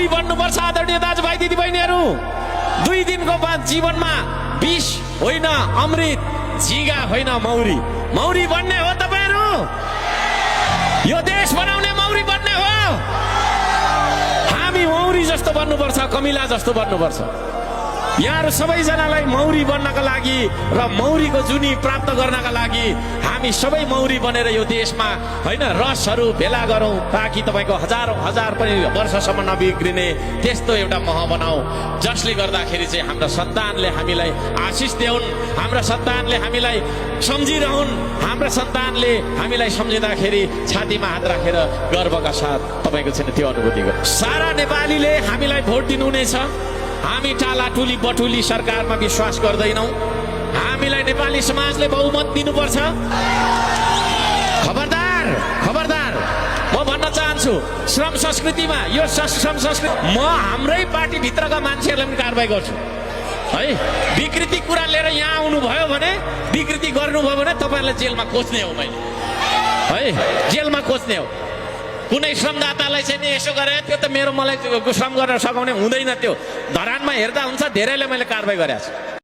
बन्नुपर्छ आदरणीय दाजुभाइ दिदीबहिनीहरू। 2 दिनको बाद जीवनमा विष होइन अमृत, झिगा होइन मौरी, मौरी बन्ने हो तपाईहरू। यो देश बनाउने मौरी बन्ने हो। हामी मौरी जस्तो बन्नुपर्छ, कमिला जस्तो बन्नुपर्छ। यहाँहरू सबैजनालाई मौरी बन्नका लागि र मौरीको जुनी प्राप्त गर्नका लागि हामी सबै मौरी बनेर यो देशमा होइन रसहरू भेला गरौँ, ताकि तपाईँको हजार पनि वर्षसम्म नबिग्रिने त्यस्तो एउटा मह बनाऊ, जसले गर्दाखेरि चाहिँ हाम्रा सन्तानले हामीलाई आशिष देऊन्, हाम्रा सन्तानले हामीलाई सम्झिरहन्, हाम्रा सन्तानले हामीलाई सम्झिँदाखेरि छातीमा हात राखेर गर्वका साथ तपाईँको चाहिँ त्यो अनुभूति गर्छ। सारा नेपालीले हामीलाई भोट दिनुहुनेछ। हामी टालाटुली बटुली सरकारमा विश्वास गर्दैनौँ। हामीलाई नेपाली समाजले बहुमत दिनुपर्छ। खबरदार खबरदार, म भन्न चाहन्छु श्रम संस्कृतिमा यो श्रम संस्कृति म हाम्रै पार्टीभित्रका मान्छेहरूलाई पनि कारबाही गर्छु है। विकृति कुरा लिएर यहाँ आउनुभयो भने, विकृति गर्नुभयो भने तपाईँहरूलाई जेलमा कोच्ने हो मैले है, जेलमा कोच्ने हो। कुनै श्रमदातालाई चाहिँ नि यसो गरे त्यो त मेरो मलाई श्रम गर्न सघाउने हुँदैन। त्यो धरानमा हेर्दा हुन्छ, धेरैलाई मैले कारबाही गरेको छु।